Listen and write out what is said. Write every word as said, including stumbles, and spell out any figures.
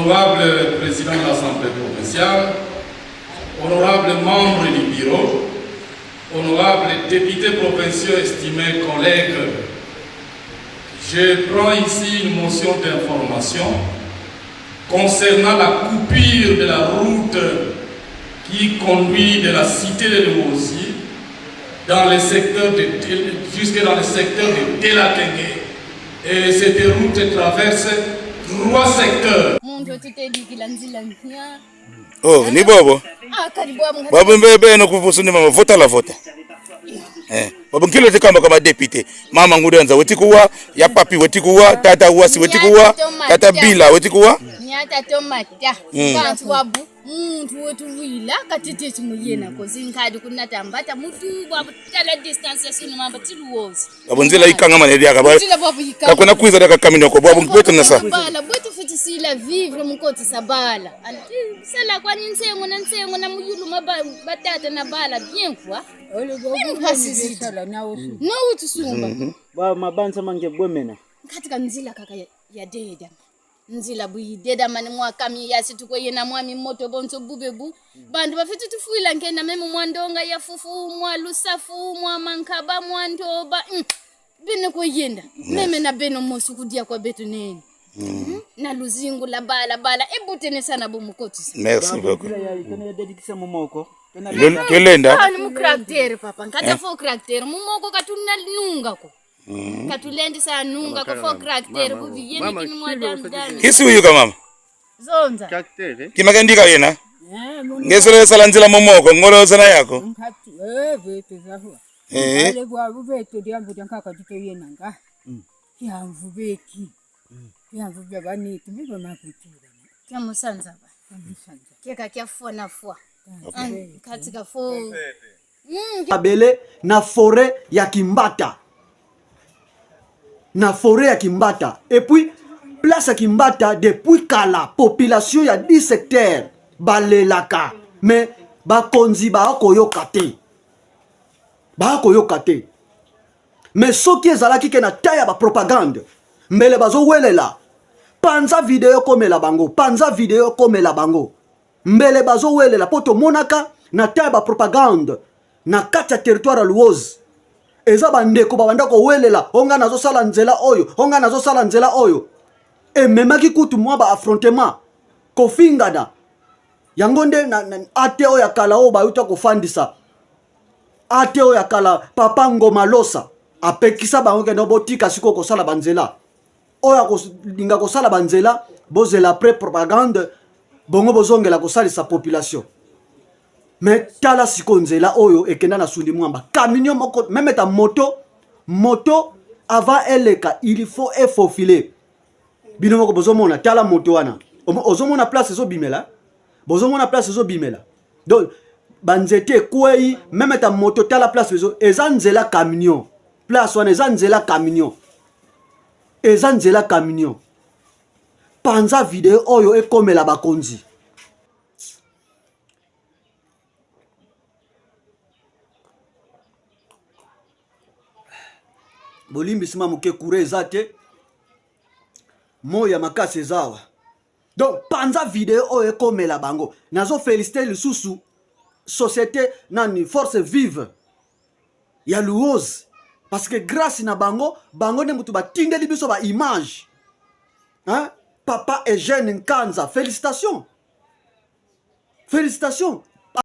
Honorable Président de l'Assemblée provinciale, honorables membres du bureau, honorables députés provinciaux, estimés collègues, je prends ici une motion d'information concernant la coupure de la route qui conduit de la cité de Luozi dans le secteur de, jusque dans le secteur de Delakenge. Et cette route traverse trois secteurs. Muntu wetu tedikila nzila mpia. Oh, ni bobo. Ah, kadi bwabu nga- Bwabu mbe beno kuvusu ni mama vota la vota. Eh, bwabu nkilo te kamba kama député. Mama Ngudi a Nza weti kuwa, ya Papi weti kuwa, tata Wasi weti kuwa, tata Bila weti kuwa. Nyata tomata. Mm. Bantu wabu. Muntu wetu wila, katete tumuyena ko zinkadi kunata mbata, mutu bwabu tala distance ya sunu mamba ti Luozi. Bwabu nzila ikangama ne diaka, bwa- Nzila bwabu ikangama. Ka kuna kwiza diaka kamino ko, bwabu beto na sa. Bala, beto fweti sila vivre mu kotisa bala. Anti, sala kwani nsengo na nsengo na muyulu ma ba-, batata na bala, bien quoi. Même pas sisi. Sala na usu. No utusumba. Mhm. Ba mabanza mange bwemena. Katika nzila kaka ya, ya deda. Nzila bu idedamane mwa kami ya si tukweyena mwa mimoto bonso bube bu. Bantu bafweti tufwila nkenda meme mwa ndonga ya fufu, mwa lusafu, mwa mankaba, mwa ntoba. Mm. Beno kweyenda. Yes. Meme na beno mosi kudia kwa beto nene. Mm. Mm. Na luzingu lwa bala bala. E bu tene sa na bo mu kotisa. Merci beaucoup. Ba bukila ya itene ya dedikisa mu moko. Tena Lel-, twelenda. Ah, ni mu caractère, papa. Nkata Eh. fo caractère. Mu moko ka tuna nunga ko. Mm. Ka tulendi sa nunga ko fo caractère, bubi yeni kini mwa dam dam. Kisi uyuka mama? Zonza. Caractère, eh? Kima kendika yena? Eh, munu- Nge sole sala nzila mu moko, ngolo zana yako. Nkatu, eh, beto za huwa. Eh. Ale bwabu beto diambu dia nkaka dito yena nga. Mm. Kiamvu beki. Mm. Kiamvu bia bani, tumi ba makutu. Kia musanza ba. Kia musanza. Kia ka kia fwa na fwa. Mm. An, katika fo. Mm, kia- Abele na forêt ya Kimbata. Na forêt ya Kimbata. Et puis, place ya Kimbata, depuis kala, population ya dix hectares, balelaka. Mais, bakonzi bakoyoka te. Bakoyoka te. Mais soki ezalaki ke na ta ya ba propagande, mbele bazowelela. Panza video ekomela bango, panza video ekomela bango. Mbele bazowelela, po tomonaka na ta ya ba propagande, na kati ya territoire ya Luozi. Eza bandeko babanda kowelela, o nga nazosala nzela oyo, o nga nazosala nzela oyo. Ememaki kutu mwa ba affrontement, kofingana. Yango nde na, na, A T oyo ya kala oyo bauta kofandisa. A T oyo ya kala, Papa Ngoma Losa, apekisa bango ke: "Non, botika sikoyo kosala banzela. Oyo akolinga kosala banzela, bozela après propagande, bongo bozongela kosalisa population." Mais tala sikoyo nzela oyo ekenda na Sundi Mwamba. Camion moko, même ta moto, moto avant eleka, il faut e faufiler. Bino moko bozomona, tala moto wana. Omo-, ozomona place ezobimela? Bozomona place ezobimela? Donc, banzete ekwei, même ta moto, tala place ezo-, eza nzela camion. Place wana eza nzela camion. Eza nzela camion. Panza video oyo ekomela bakonzi. Bolimbisi ma moke, courant eza te. Moi ya makasi eza awa. Donc, panza video oyo ekomela bango. Nazo féliciter lisusu société nani, Force Vive ya Luozi. Parce que grâce na bango, bango nde mutu batindeli biso ba image. Hein? Papa Eugène Nkanza, félicitations. Félicitations.